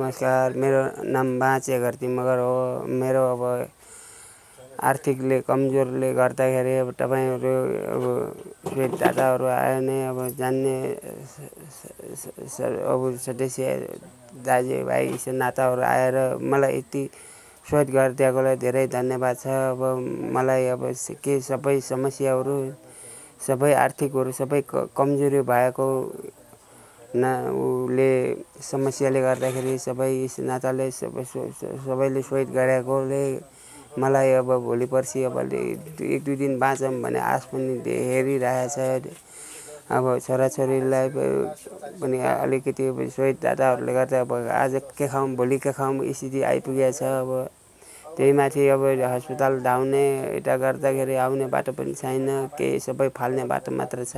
नमस्कार, मेरो नाम बाँचे घरती मगर हो। मेरो अब आर्थिकले कमजोरले गर्दाखेरि अब तपाईहरु अब श्वेत दाताहरु आए नै अब जान्ने अब सदस्य दाजुभाइ नाताहरु आएर मलाई यति सहयोग गरिदिएकोलाई धेरै धन्यवाद छ। अब मलाई अब के सबै समस्याहरु सबै आर्थिकहरु सबै कमजोरी भएको उले समस्याले गर्दाखेरि सबै नाताले सबैले सहयोग गरेकोले मलाई अब भोलि पर्सि अब एक दुई दिन बाँचम भन्ने आश पनि हेरिरहेछ। अब छोराछोरीलाई पनि अलिकति सहयोग दाताहरुले गर्दा अब आज के खाऊँ भोलि के खाऊँ स्थिति आइपुगेछ। अब त्यही माथि अब अस्पताल धाउने यता गर्दाखेरि आउने बाटो पनि छैन, केही सबै फाल्ने बाटो मात्र छ।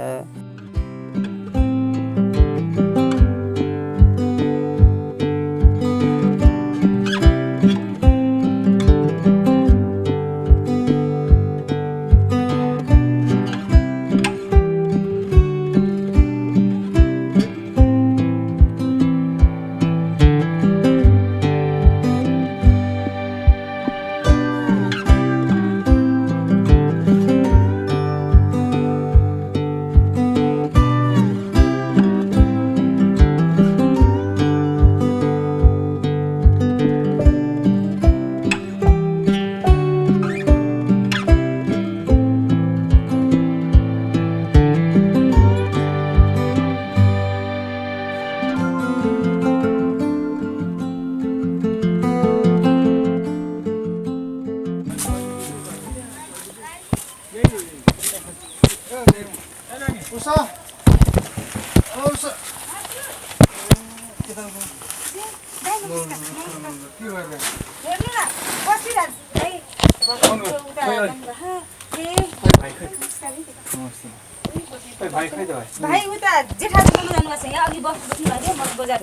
भाइ उता जेठाजु बोल्नु जानुभएको छ यहाँ अघि बस्नु भएको म बजार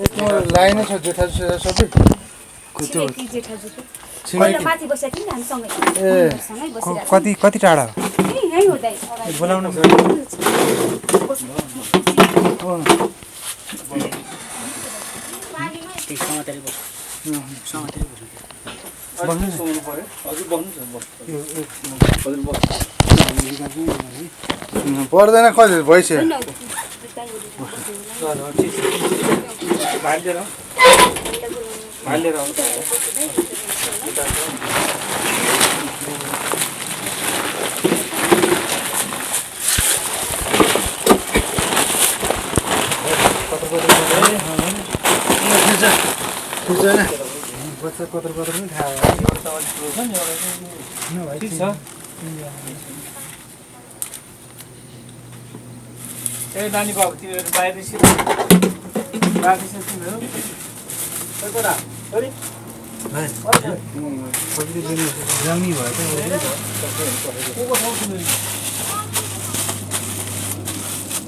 लाइन छ जेठाजु सबै छिमेकी जेठाजुको पहिला माथि बसेको थियौँ नि हामी सँगै सँगै बसिरहेको कति टाढा हो यही हो दाइ बोलाउन पर्दैन कति भइसक्यो बच्चा कतर पनि थाहा ए नानी बाबु तिमीहरु बाहिर निस्किनु तिमीहरु कता अरे जमी भयो को ठाउँ तिमीहरु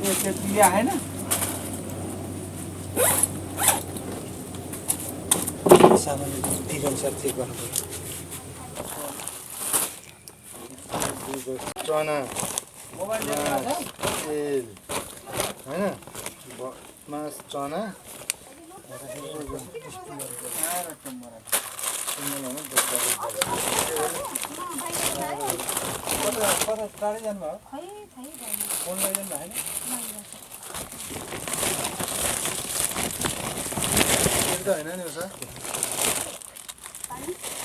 ए त्यति आएन सामान अनुसार चेक गर्नुपर्छ चना मोबाइल तेल हैन मास चना कता टाढै जानुभयो फोन लैजानु भएन त हैन नि उसा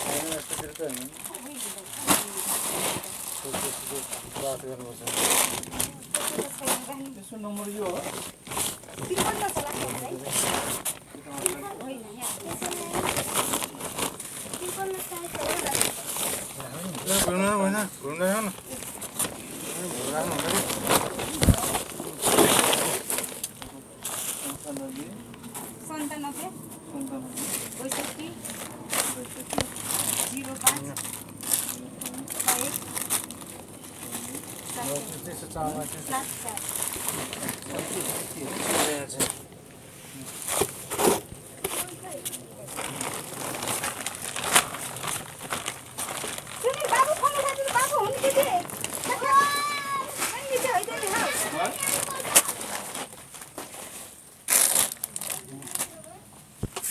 हैन यस्तो त हैन बात गर्नुपर्छ त्यसको नम्बर यो हो घुम्न होइन घुम्न जाऊ न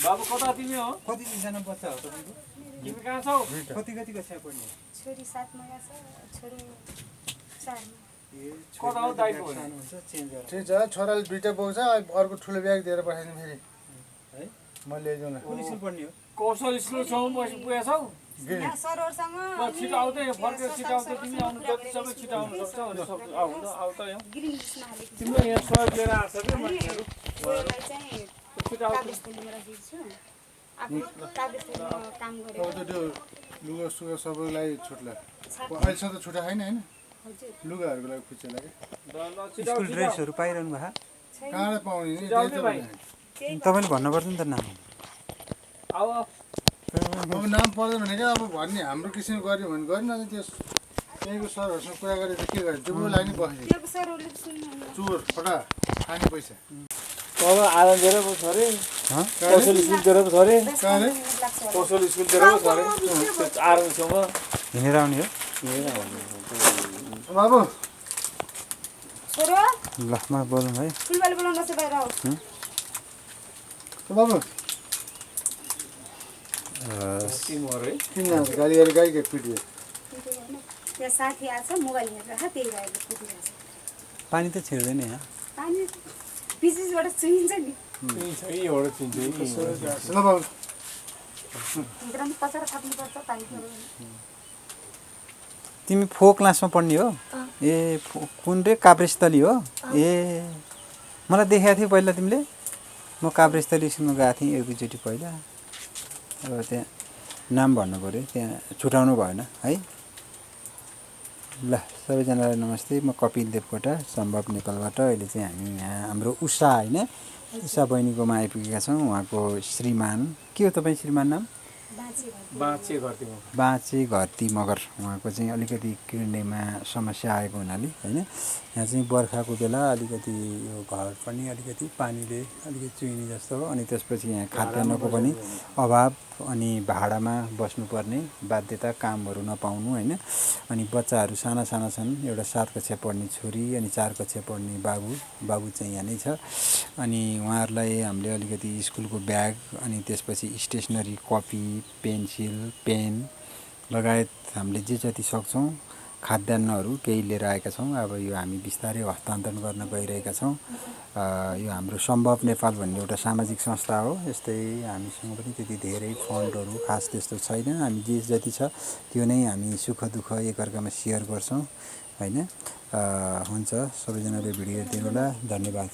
बाबु कता तिमी हो कतिजना बच्चा हो तपाईँको तिमी कहाँ छौ कति कक्षा पढ्ने छोरी 7 मा छ छोरो 4 मा कता हो दाइको भने हुन्छ चेन्ज गरेर ठिक छ छोराले दुईटा बोक्छ अर्को ठुलो ब्याग दिएर पठाइदिनु फेरि है म ल्याइदिउँ न कुन स्कुल पढ्ने हो कौशल स्कुल छौ पुगेको छौ यहाँ सरहरुसँग छिटो आउँदै फर्केर छिटो आउँदै तिमी आउनु जति सबै छिटो आउनु सक्छ भने सक्छ आउ न आउ त यहाँ ग्रिन लिस्टमा हालेको छु तिम्रो यहाँ सहयोग लिएर आएको छ कि मान्छेहरू छोरालाई चाहिँ छिटो आउँछ कागजतलीमा राखेको छु आफ्नो कागजतलीमा काम अब गरेको त त्यो लुगा सुगा सबैलाई छुट्ला अहिलेसम्म त छुट्टा छैन होइन हजुर लुगाहरूको लागि खुच्चेला कि ल छिटो स्कुल ड्रेसहरू पाइरहनु भएको कहाँबाट पाउने नि जाऊ त्यही त भाइ। भने। तपाईँले भन्नुपर्छ नि त नाम आऊ अब नाम पर्दैन भने क्या अब भन्ने हाम्रो किसिम गऱ्यो भने गरेन अनि त्यो त्यहीँको सरहरूसँग कुरा गरेर के गर्ने त्यो बोला नि बस्ने त्यो सरहरुले सुन्नु चोर फटा खाने पैसा तब आनन्द दिएर पो छ अरे कौशल स्कुल दिएर पो छ अरे कहाँ रे लाग्छ कौशल स्कुल दिएर पो छ अरे त्यो आर्मी छेउमा हिँडेर आउने हो बाबु छोरो ल म बोलौँ है फुलबाले बोलाउनु छ बाहिर आऊ बाबु तिमीहरू है किन जान्छ गाडी गाडी गाई के पिटियो यहाँ साथी आएको छ मोबाइल हेरेर त्यही भएर कुदिरहेको छ पानी त छिर्दैन यहाँ पानी पिचबाट चुइन्छ नि तिमी छ कि एउटा चिन्छु ल बाबु भित्रमा पचाएर थप्नुपर्छ पानी खेरो तिमी फो क्लासमा पढ्ने हो ए कुन रे काभ्रेस्थली हो ए मलाई देखाएको थियो पहिला तिमीले म काभ्रेस्थली स्कुलमा गएको थिएँ एकैचोटि पहिला अब त्यहाँ नाम भन्नु पऱ्यो त्यहाँ छुटाउनु भएन है ल सबैजनालाई नमस्ते म कपिल देवकोटा सम्भव नेपालबाट अहिले चाहिँ हामी यहाँ हाम्रो उषा होइन उषा बहिनीकोमा आइपुगेका छौँ उहाँको श्रीमान के हो तपाईँ श्रीमान नाम बाँचे गर्थ्यो म बाँचे घरती मगर उहाँको चाहिँ अलिकति किड्नीमा समस्या आएको हुनाले होइन यहाँ चाहिँ बर्खाको बेला अलिकति यो घर पनि अलिकति पानीले अलिकति चुहिने जस्तो हो अनि त्यसपछि यहाँ खाद्यान्नको पनि अभाव अनि भाडामा बस्नुपर्ने बाध्यता कामहरू नपाउनु होइन अनि बच्चाहरू साना साना छन् एउटा 7 कक्षा पढ्ने छोरी अनि 4 कक्षा पढ्ने बाबु चाहिँ यहाँ नै छ अनि उहाँहरूलाई हामीले अलिकति स्कुलको ब्याग अनि त्यसपछि स्टेसनरी कपी पेन्सिल पेन लगायत हामीले जे जति सक्छौँ खाद्यान्नहरू केही लिएर आएका छौँ अब यो हामी बिस्तारै हस्तान्तरण गर्न गइरहेका छौँ यो हाम्रो सम्भव नेपाल भन्ने एउटा सामाजिक संस्था हो यस्तै हामीसँग पनि त्यति धेरै फन्डहरू खास त्यस्तो छैन हामी जे जति छ त्यो नै हामी सुख दुःख एकअर्कामा सेयर गर्छौँ होइन हुन्छ सबैजनाले भिडियो हेरिदिनु होला धन्यवाद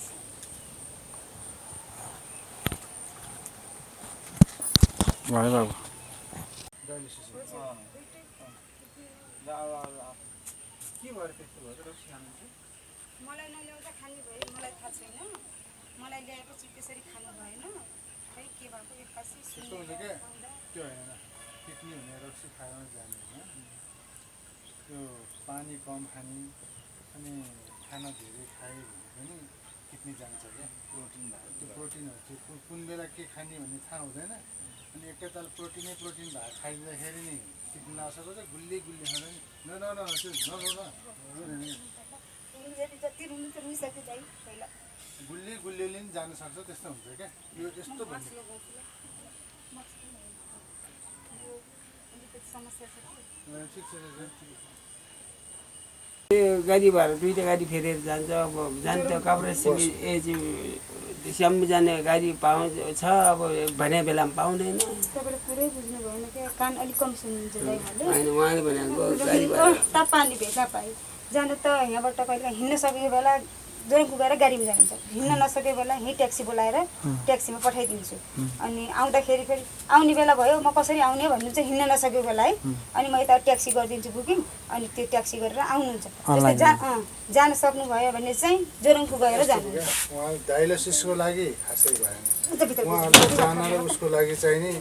भयो बाबु के भएर त्यस्तो भयो रक्सी खानु मलाई नल्याउँदा खाने भयो मलाई थाहा छैन मलाई ल्याएपछि त्यसरी खानु भएन खै के भएको एकपासि त्यस्तो हुन्छ क्या त्यो होइन किडनी हुने रक्सी खाएर जाने होइन त्यो पानी कम खाने अनि खाना धेरै खायो भने पनि किडनी जान्छ क्या प्रोटिन भएको त्यो प्रोटिनहरू चाहिँ कुन बेला के खाने भन्ने थाहा हुँदैन अनि एकैताल प्रोटिन भएको खाइदिँदाखेरि नि किडनी नसकेको चाहिँ गुल्ली खाँदैन जति रुनु त रुइसक्यो दाइ पहिला गुल्लीले नि जान सक्छ त्यस्तो हुन्छ क्या यो यस्तो भन्ने समस्या छ ठिक छ त्यो गाडी भाडा 2टा गाडी फेरेर जान्छ अब जान्छ काभ्रेस्थली श्याम जाने गाडी पाउँछ अब भने बेलामा पाउँदैन तपाईँले पुरै बुझ्नु भएन क्या कान अलिक कम सुन्नुहुन्छ दाइहरूले होइन उहाँले भनेको गाडी भाडा पानी भेट्दा पाएँ जानु त यहाँबाट कहिले हिँड्न सकेको बेला जोरङको गएर गाडीमा जानुहुन्छ हिँड्न नसकेको बेला यहीँ ट्याक्सी बोलाएर ट्याक्सीमा पठाइदिन्छु अनि आउँदाखेरि फेरि आउने बेला भयो म कसरी आउने भन्नु चाहिँ हिँड्न नसकेको बेला है अनि म यता ट्याक्सी गरिदिन्छु बुकिङ अनि त्यो ट्याक्सी गरेर आउनुहुन्छ त्यस्तै जान सक्नुभयो भने चाहिँ जोरङको गएर जानुहुन्छ उहाँ डायलिसिसको लागि खासै भएन उहाँहरूलाई जान र उसको लागि चाहिने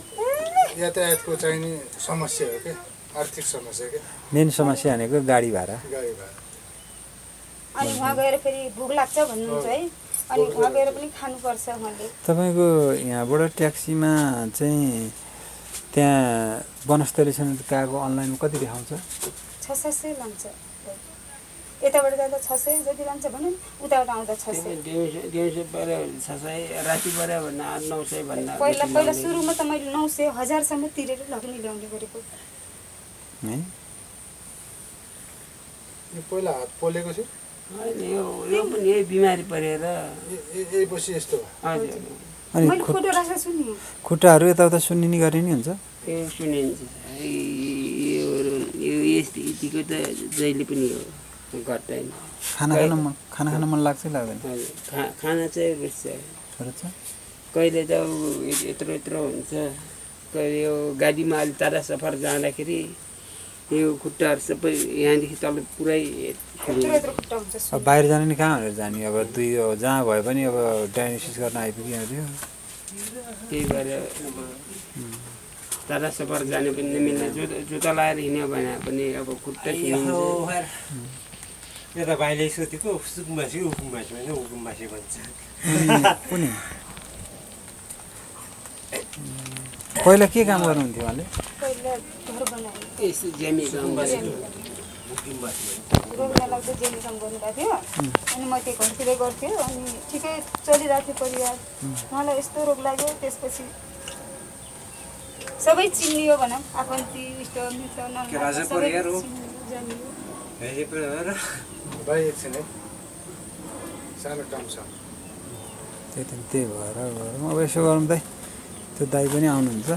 यातायातको चाहिने समस्या हो क्या आर्थिक समस्या क्या मेन समस्या भनेको गाडी भाडा गाडी भाडा अनि वहाँ गएर फेरि भोक लाग्छ भन्नुहुन्छ है अनि वहाँ गएर पनि खानुपर्छ उहाँले तपाईँको यहाँबाट ट्याक्सीमा चाहिँ त्यहाँ वनस्थलीसँग गएको अनलाइनमा कति देखाउँछ 600 लान्छ यताबाट जाँदा 600 जति लान्छ भनौँ, उताबाट आउँदा 600। दिउँसो पऱ्यो 600, राति पऱ्यो भन्दा 800-900 भन्दा पहिला सुरुमा त मैले 900 1000सम्म तिरेर लग्ने ल्याउने गरेको। है यो पहिला हात पोलेको थियो यो पनि यही बिमारी परेर यही पछि यस्तो भयो। हजुर अनि मैले फोटो राखेको छु नि। खुट्टाहरू यताउता सुन्निनी गर्ने नि हुन्छ यो सुनिन्छ यो यतिको त जहिले पनि हो घट्दैन। खाना खान मन लाग्छ लाग्दैन हजुर खाना चाहिँ रुच्छ रुच्छ कहिले त यत्रो यत्रो हुन्छ कहिले यो गाडीमा अलि टाढा सफर जाँदाखेरि यो खुट्टाहरू सबै यहाँदेखि तल पुरै यत्रो खुट्टा हुन्छ। अब बाहिर जाने नि कहाँ भनेर जाने अब जहाँ भए पनि अब डायग्नोसिस गर्न आइपुगिहाल्यो त्यही भएर अब टाढा सफर जाने पनि नमिल्ने जुत्ता लगाएर हिँड्यो भने पनि अब खुट्टा यता भाइले सोधेको सुकुम्बासी उकुम्बासी होइन उकुम्बासी भन्छ कुनै पहिला के काम गर्नुहुन्थ्यो उहाँले पहिला घर बनायो। यस्तो ज्यामी काम गरेको रोगमा लाग्दा जेनी काम गर्नुभएको थियो अनि म त्यो घरतिरै गर्थेँ अनि ठिकै चलिरहेको थियो परिवार। मलाई यस्तो रोग लाग्यो त्यसपछि सबै चिनियो भनौँ आफन्ती इष्टमित्र भाइ एकछिन है सानो काम छ। त्यही भएर अब यसो गरौँ दाइ त्यो दाइ पनि आउनुहुन्छ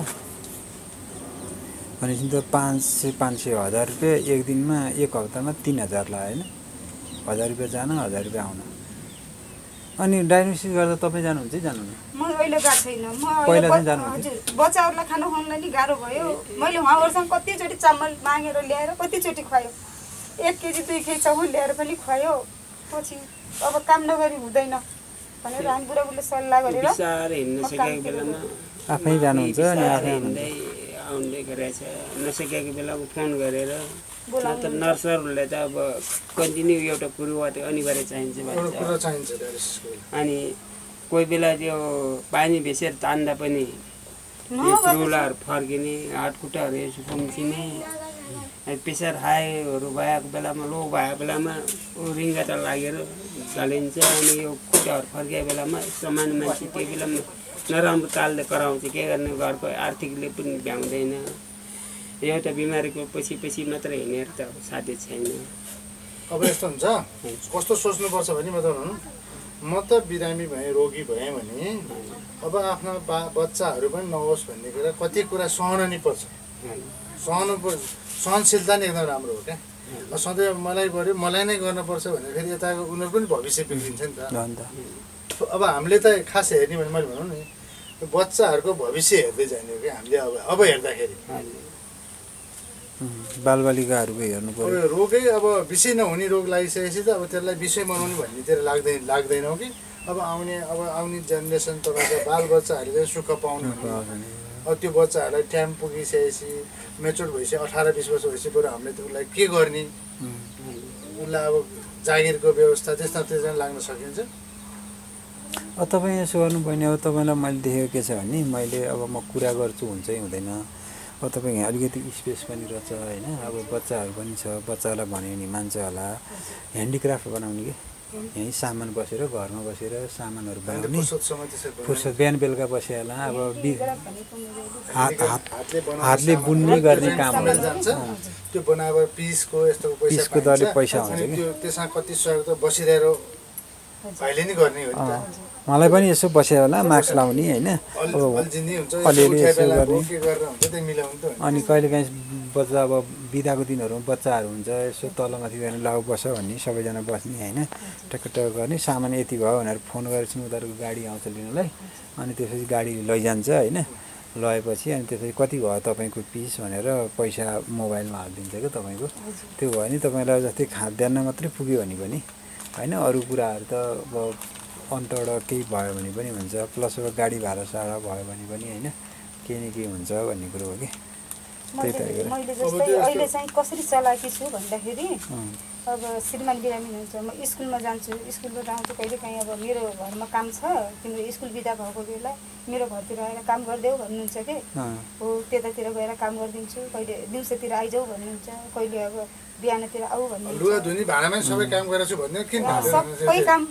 भनेपछि त 500 1000 रुपियाँ एक दिनमा एक हप्तामा 3000 लाग्यो होइन 1000 रुपियाँ जान 1000 रुपियाँ आउन। अनि डायग्नोसिस गर्दा तपाईँ जानुहुन्छ जानुहुन्न म अहिले गएको छैन। पहिला चाहिँ जानुहुन्थ्यो हजुर बच्चाहरूलाई खाना खुवाउनलाई नि गाह्रो भयो। मैले उहाँहरूसँग कतिचोटि चामल मागेर ल्याएर कतिचोटि खुवायो 1 केजी 2 केजी चामल ल्याएर पनि खुवायो। पछि अब काम नगरी हुँदैन भनेर हामी बुढाबुढीले सल्लाह गरेर बिसाएर हिँड्न सकेको बेलामा आफै जानुहुन्छ अनि आफै हिँड्दै आउँदै गरेछ नसकेको बेलामा फोन गरेर त नर्सहरूले त अब कन्टिन्यू एउटा कुरो अनिवार्य चाहिन्छ कुरा भन्छ। चाहिन्छ डायलिसिसको। अनि कोही बेला त्यो पानी भेसेर तान्दा पनि रुलाहरू फर्किने हातखुट्टाहरू यसो कुम्चिने प्रेसर हाईहरू भएको बेलामा लो भएको बेलामा रिङ्गटा लागेर चलिन्छ। अनि यो खुट्टाहरू फर्किएको बेलामा सामान्य मान्छे त्यो बेलामा नराम्रो तालले कराउँछ के गर्ने घरको आर्थिकले पनि भ्याउँदैन। एउटा बिमारीको पछि मात्रै हिँडेर त अब साध्य छैन। अब यस्तो हुन्छ कस्तो सोच्नुपर्छ भने म त बिरामी भएँ रोगी भएँ भने अब आफ्ना बच्चाहरू पनि नहोस् भन्ने कुरा कति कुरा सहन नि पर्छ। सहनशीलता नै एकदम राम्रो हो क्या। सधैँ मलाई गऱ्यो मलाई नै गर्नुपर्छ भने फेरि यताको उनीहरू पनि भविष्य बिग्रिन्छ नि त। अब हामीले त खास हेर्ने भने मैले भनौँ नि बच्चाहरूको भविष्य हेर्दै जाने हो कि हामीले अब हेर्दाखेरि बालबालिकाहरूको हेर्नु पर्यो। रोगै अब विषय नहुने रोग लागिसकेपछि त अब त्यसलाई विषय बनाउने भन्नेतिर लाग्दैनौ कि अब आउने जेनेरेसन तपाईँको बालबच्चाहरूले चाहिँ सुख पाउनु अब त्यो बच्चाहरूलाई टाइम पुगिसकेपछि मेच्योर भइसक्यो 18-20 वर्ष भइसक्यो बरु हामीले त उसलाई के गर्ने उसलाई अब जागिरको व्यवस्था त्यस्ता लाग्न सकिन्छ। अब तपाईँ यसो गर्नुपर्ने अब तपाईँलाई मैले देखेको के छ भने मैले अब म कुरा गर्छु हुन्छ हुँदैन अब तपाईँ यहाँ अलिकति स्पेस पनि रहेछ होइन अब बच्चाहरू पनि छ बच्चालाई भन्यो भने मान्छ होला ह्यान्डिक्राफ्ट बनाउने कि यहीँ सामान बसेर घरमा बसेर सामानहरू बनाउने फुर्सद बिहान बेलुका बसेर होला अब हातले बुन्ने गर्ने कामहरू जान्छ त्यो बनाएर पिसको यस्तो पिसको दरले पैसा हुन्छ कि त्यसमा कति सहयोग त बसिरहेर भाइले नि गर्ने हो नि त। मलाई पनि यसो बसेर होला मास्क लाउने होइन अलिअलि यसो गर्ने अनि कहिलेकाहीँ बच्चा अब बिदाको दिनहरूमा बच्चाहरू हुन्छ यसो तलमाथि गरेर लाउ बस भन्ने सबैजना बस्ने होइन टक्क गर्ने सामान यति भयो भनेर फोन गरेपछि उनीहरूको गाडी आउँछ लिनलाई अनि त्यसपछि गाडी लैजान्छ होइन लगेपछि अनि त्यसपछि कति भयो तपाईँको पिस भनेर पैसा मोबाइलमा हालिदिन्छ क्या तपाईँको त्यो भयो भने तपाईँलाई जस्तै खाद्यान्न मात्रै पुग्यो भने पनि होइन अरू कुराहरू त अब अन्तबाट केही भयो भने पनि हुन्छ प्लस अब गाडी भाडा साडा भयो भने पनि होइन केही न केही हुन्छ भन्ने कुरो हो कि मैले जस्तै अहिले चाहिँ कसरी चलाएकी छु भन्दाखेरि अब श्रीमान बिरामी हुनुहुन्छ, म स्कुलमा जान्छु, स्कुलबाट आउँछु, कहिलेकाहीँ अब मेरो घरमा काम छ, तिम्रो स्कुल बिदा भएको बेला मेरो घरतिर आएर काम गरिदेऊ भन्नुहुन्छ कि हो, त्यतातिर गएर काम गरिदिन्छु, कहिले दिउँसोतिर आइजाऊ भन्नुहुन्छ, कहिले अब बिहानतिर आऊ भन्नुहुन्छ। लुगा धुनी भाँडामा सबै काम गरेर छु भन्दै किन सबै काम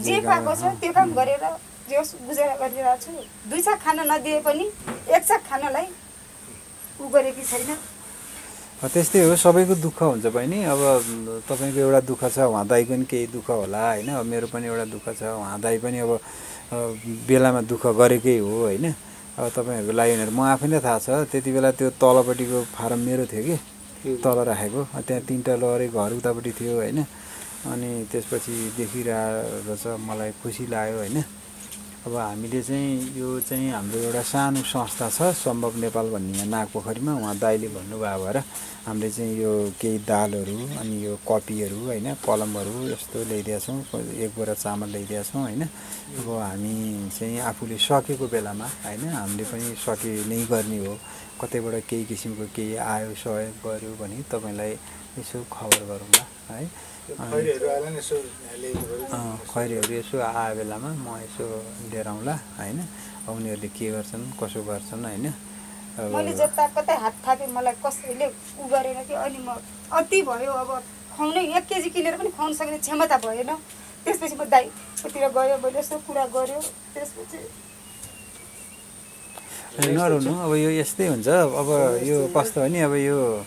जे पाएको छ त्यो काम गरेर जे गुजारा गरिरहेको छु। 2 साग खान नदिए पनि 1 साग खानलाई उ गरेकी छैन। त्यस्तै हो, सबैको दुःख हुन्छ बहिनी। अब तपाईँको एउटा दुःख छ, उहाँ दाइको पनि केही दुःख होला होइन, अब मेरो पनि एउटा दुःख छ, उहाँ दाइ पनि अब बेलामा दुःख गरेकै हो होइन। अब तपाईँहरूको लागि भनेर म आफैलाई थाहा छ, त्यति बेला त्यो तलपट्टिको फारम मेरो थियो कि तल राखेको, त्यहाँ 3टा लहरै घर उतापट्टि थियो होइन। अनि त्यसपछि देखिरहेको छ, मलाई खुसी लाग्यो होइन। अब हामीले चाहिँ यो चाहिँ हाम्रो एउटा सानो संस्था छ सम्भव नेपाल भन्ने यहाँ नागपोखरीमा, उहाँ दाइले भन्नुभयो भएर हामीले चाहिँ यो केही दालहरू अनि यो कपीहरू होइन, कलमहरू यस्तो ल्याइदिएका छौँ, 1 बोरा चामल ल्याइदिएका छौँ होइन। अब हामी चाहिँ आफूले सकेको बेलामा होइन, हामीले पनि सके नै गर्ने हो, कतैबाट केही किसिमको केही आयो सहयोग गऱ्यो भने तपाईँलाई यसो खबर गरौँला है। खैरीहरू यसो आए बेलामा म यसो लिएर आउँला होइन। अब उनीहरूले के गर्छन् कसो गर्छन् होइन। मैले जता कतै हात थापे मलाई कसैले उ गरेन कि, अनि म अति भयो, अब खुवाउनै 1 केजी किनेर पनि खुवाउन सक्ने क्षमता भएन। त्यसपछि म दाइतिर गयो, मैले यस्तो कुरा गर्यो, त्यसपछि नरुनु। अब यो यस्तै हुन्छ, अब यो कस्तो हो नि, अब यो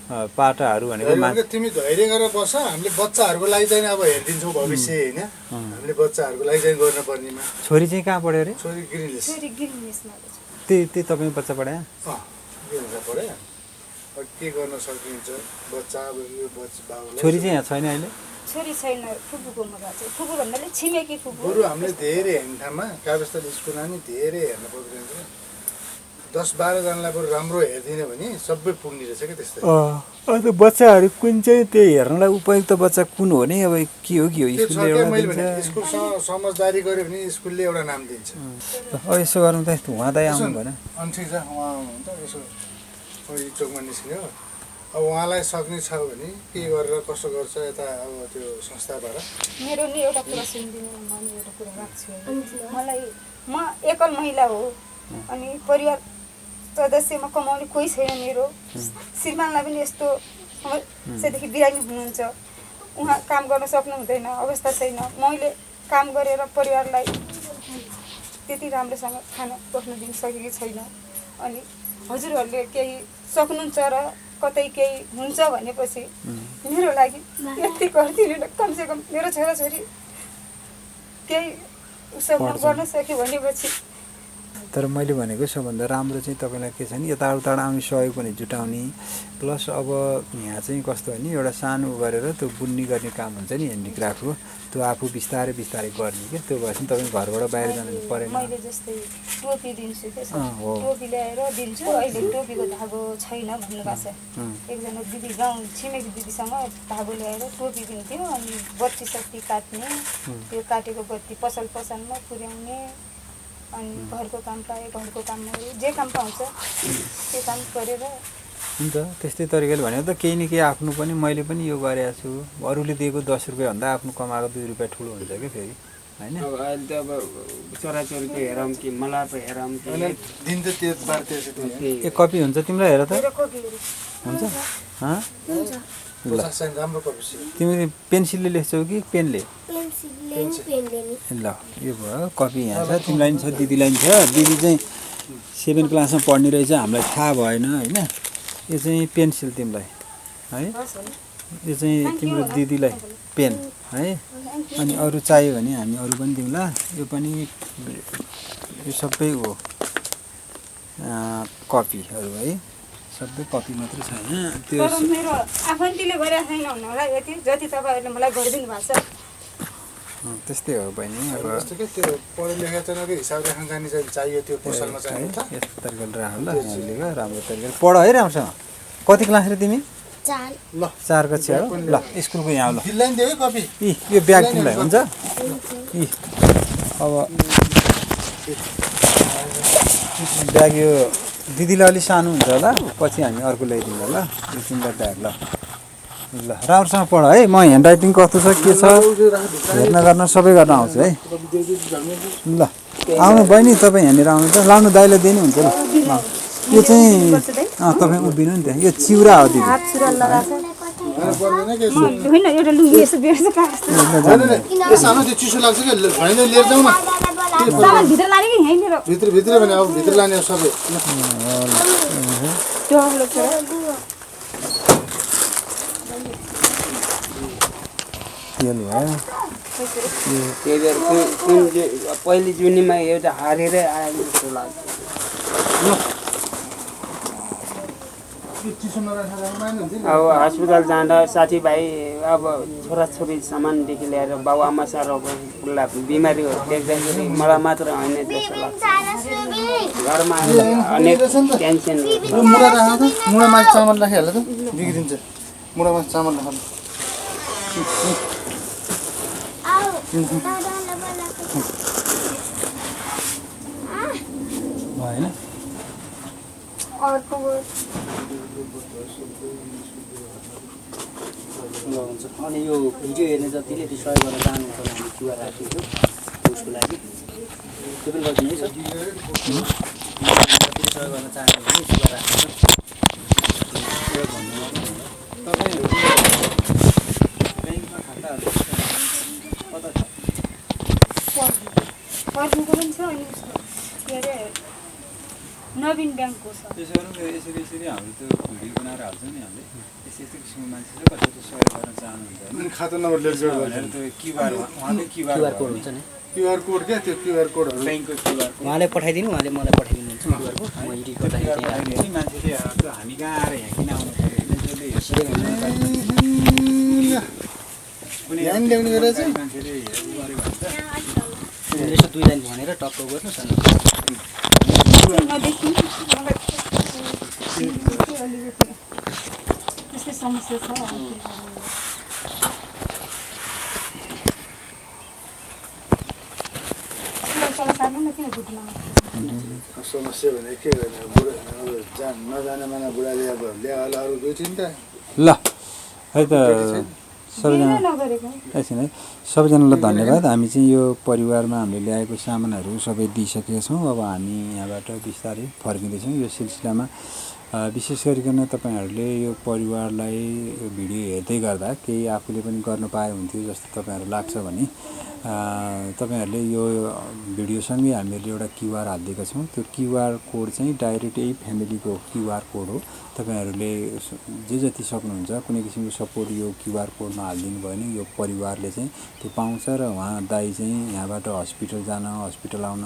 पाटाहरू भनेको तिमी धैर्य गरेर बस, हामीले बच्चाहरूको लागि चाहिँ अब हेरिदिन्छौँ भविष्य होइन। हामीले बच्चाहरूको लागि चाहिँ गर्नुपर्नेमा। छोरी चाहिँ कहाँ पढ्यो अरे? छोरी ग्रिनलेस। त्यही तपाईँ बच्चा पढायो? ग्रिनलेस पढ्यो। अब के गर्न सकिन्छ बच्चा, अब यो बाबुलाई। छोरी चाहिँ यहाँ छैन अहिले? छोरी छैन, फुपूकोमा गएको छ। फुपू भन्नाले छिमेकी फुपू। बरु हामीले धेरै हेर्ने ठाउँमा कागजस्थल स्कुलमा नि धेरै हेर्न पर्दैन। 10-12 जनालाई बरु राम्रो हेरिदिने भने सबै पुग्ने रहेछ क्या त्यस्तै। अन्त बच्चाहरू कुन चाहिँ त्यही हेर्नलाई उपयुक्त बच्चा कुन हो नि? अब के हो स्कुलले एउटा स्कुलसँग समझदारी गऱ्यो भने स्कुलले एउटा नाम दिन्छ। अब यसो गरौँ त, उहाँ दाइ आउनु भएन? अनि ठिक छ, उहाँ आउनुहुन्छ यसो चोकमा निस्किने हो। अब उहाँलाई सक्ने छ भने के गरेर कसो गर्छ यता अब त्यो संस्थाबाट। मेरो नि एउटा कुरा सुनिदिनु, म नि एउटा कुरा राख्छु। मलाई, म एकल महिला हो, अनि परिवार सदस्यमा कमाउने कोही छैन मेरो। श्रीमानलाई पनि यस्तो समस्यादेखि बिरामी हुनुहुन्छ, उहाँ काम गर्न सक्नु हुँदैन, अवस्था छैन। मैले काम गरेर परिवारलाई त्यति राम्रोसँग खाना बस्नु दिन सकेकी छैन। अनि हजुरहरूले केही सक्नुहुन्छ र कतै केही हुन्छ भनेपछि मेरो लागि यति गरिदिनु न, कमसेकम मेरो छोराछोरी केही उसो गर्न सक्यो भनेपछि। तर मैले भनेको सबभन्दा राम्रो चाहिँ तपाईँलाई के छ नि, यताउता आउने सहयोग पनि जुटाउने, प्लस अब यहाँ चाहिँ कस्तो हो नि, एउटा सानो गरेर त्यो बुन्नी गर्ने काम हुन्छ नि ह्यान्डिक्राफ्टको, त्यो आफू बिस्तारै बिस्तारै गर्ने क्या। त्यो भएपछि तपाईँ घरबाट बाहिर जानु परेन। मैले जस्तै टोपी दिन्छु क्या, टोपी ल्याएर दिन्छु। अहिले टोपीको धागो छैन भन्नुभएको छ। एकजना दिदी गाउँ छिमेकी दिदीसँग धागो ल्याएर टोपी दिन्थ्यो, अनि बत्ती सत्ती काट्ने, त्यो काटेको बत्ती पसल पसलमा पुर्याउने, अनि घरको काम पाएँ, घरको काममा जे काम पाउँछ त्यो काम गरेर हुन्छ। त्यस्तै तरिकाले भनेर त केही न केही आफ्नो पनि मैले पनि यो गरेको छु। अरूले दिएको 10 रुपियाँ भन्दा आफ्नो कमाएको 2 रुपियाँ ठुलो हुन्छ क्या फेरि होइन। अब अहिले त अब छोराछोरीको हेरौँ कि मलाई पो हेरौँ कि दिन त त्यो बार त्यसै। एक कपी हुन्छ तिमीलाई? हेर त हुन्छ। ल राम्रो कपी। तिमी पेन्सिलले लेख्छौ कि पेनले? ल यो भयो कपी यहाँ छ, तिमीलाई पनि छ, दिदीलाई पनि छ। दिदी चाहिँ 7 क्लासमा पढ्ने रहेछ, हामीलाई थाहा भएन होइन। यो चाहिँ पेन्सिल तिमीलाई है, यो चाहिँ तिम्रो दिदीलाई पेन है। अनि अरू चाहियो भने हामी अरू पनि दिउँला। यो पनि यो सबै हो कपीहरू है, सबै कपी मात्रै छैन त्यो। मेरो आफन्तीले गरेको छैन भन्नु होला, यति जति तपाईँहरूले मलाई गरिदिनु भएको छ। त्यस्तै हो बहिनी। अब त्यो पढे लेखेको हिसाब राख्न जाने चाहियो, त्यो पसलमा चाहियो। यस्तो तरिकाले राख ल, यहाँले राम्रो तरिकाले पढ है राम्रोसँग। कति क्लास रे तिमी? 4 कक्षा हो। ल स्कुलको यहाँ ल कपी। यो ब्याग तिमीलाई हुन्छ। अब ब्याग यो दिदीलाई अलिक सानो हुन्छ होला, पछि हामी अर्को ल्याइदिउँला ल। यो तिमीलाई ब्याग ल ल राम्रोसँग पढ है म ह्यान्ड राइटिङ कस्तो छ के छ हेर्न गर्न सबै गर्न आउँछ है ल आउनु बहिनी तपाईँ यहाँनिर आउनु त लानु दाइलाई दिने हुन्छ ल यो चाहिँ तपाईँ उभिनु नि त्यहाँ यो चिउरा हो दिदी होइन एउटा लुङ्गी यसो बेर्छ सानो त्यो चिसो लाग्छ कि होइन लिएर जाउँ न सामान भित्र लाने कि यहीँ मेरो भित्र भने अब भित्र लाने सबै त्यो अग्लो छ तेल भयो त्यही भएर कुन पहिले जुनीमा एउटा हारेरै आएको जस्तो लाग्छ चिसो नराखेर अब हस्पिटल जाँदा साथीभाइ अब छोराछोरी सामानदेखि लिएर बाबुआमा साह्रो बिमारीहरू देख्दाखेरि मलाई मात्र होइन जस्तो लाग्छ घरमा अनेक टेन्सन मुढा राख त मुढामा चामल राखिहाल्छ त बिग्रिन्छ मुढामा चामल राख भएन अर्को हुन्छ अनि यो भिडियो हेर्ने जतिले त्यो सहयोग गर्न चाहनुहुन्छ भने हामी क्युआर राखेको उसको लागि त्यो पनि गरिदिनु है सर जतिले सहयोग गर्न चाहनुहुन्छ भने क्युआर राखेको पर्नुको पनि छ अनि उसको के अरे नवीन ब्याङ्कको छ त्यसो गरौँ यसरी हाम्रो त्यो भिडियो बनाएर हाल्छ नि हामीले यस्तो किसिमको मान्छे चाहिँ कसरी सहयोग गर्न चाहनुहुन्छ अनि खाता नम्बर लेखेर भनेर त्यो क्युआर उहाँले क्युआर कोड हुन्छ नि क्युआर कोड क्या त्यो क्युआर कोडहरू ब्याङ्कको क्युआर कोड उहाँले पठाइदिनु उहाँले मलाई पठाइदिनुहुन्छ क्युआर कोड म एडिट गर्दाखेरि त्यही राख्छु। नि मान्छेले त्यो हामी कहाँ आएर यहाँ किन आउनु पऱ्यो त्यसले सिधै भन्नु ध्यान ल्याउने गरेर चाहिँ मान्छेले हेर्नु पऱ्यो भन्छ यसो दुई लाइन भनेर टक्क गर्नुहोस् अनि नदेखि मलाई अलिकति त्यस्तै समस्या छ किन घुट्नमा समस्या भने के गर्ने बुढा अब नजाने माना बुढाले अब ल्याएर अरू दुई तिनवटा ल है त सबैजना नगरेको एकछिन है सबैजनालाई धन्यवाद हामी चाहिँ यो परिवारमा हामीले ल्याएको सामानहरू सबै दिइसकेका छौँ अब हामी यहाँबाट बिस्तारै फर्किँदैछौँ यो सिलसिलामा विशेष गरिकन तपाईँहरूले यो परिवारलाई यो भिडियो हेर्दै गर्दा केही आफूले पनि गर्न पाए हुन्थ्यो जस्तो तपाईँहरू लाग्छ भने तपाईँहरूले यो भिडियोसँगै हामीले एउटा क्युआर हालिदिएका छौँ त्यो क्युआर कोड चाहिँ डाइरेक्ट यही फ्यामिलीको क्युआर कोड हो तपाईँहरूले जे जति सक्नुहुन्छ कुनै किसिमको सपोर्ट यो क्युआर कोडमा हालिदिनु भयो भने यो परिवारले चाहिँ त्यो पाउँछ र उहाँ दाइ चाहिँ यहाँबाट हस्पिटल जान हस्पिटल आउन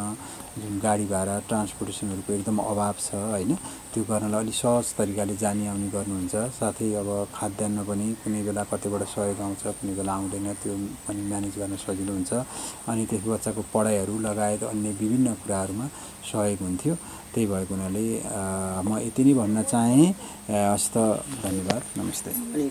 जुन गाडी भाडा ट्रान्सपोर्टेसनहरूको एकदम अभाव छ होइन त्यो गर्नलाई अलिक सहज तरिकाले जाने आउने गर्नुहुन्छ साथै अब खाद्यान्न पनि कुनै बेला कतिबाट सहयोग आउँछ कुनै बेला आउँदैन त्यो पनि म्यानेज गर्न सजिलो हुन्छ अनि त्यस बच्चाको पढाइहरू लगायत अन्य विभिन्न कुराहरूमा सहयोग हुन्थ्यो त्यही भएको हुनाले म यति नै भन्न चाहेँ हस्त धन्यवाद नमस्ते। अनि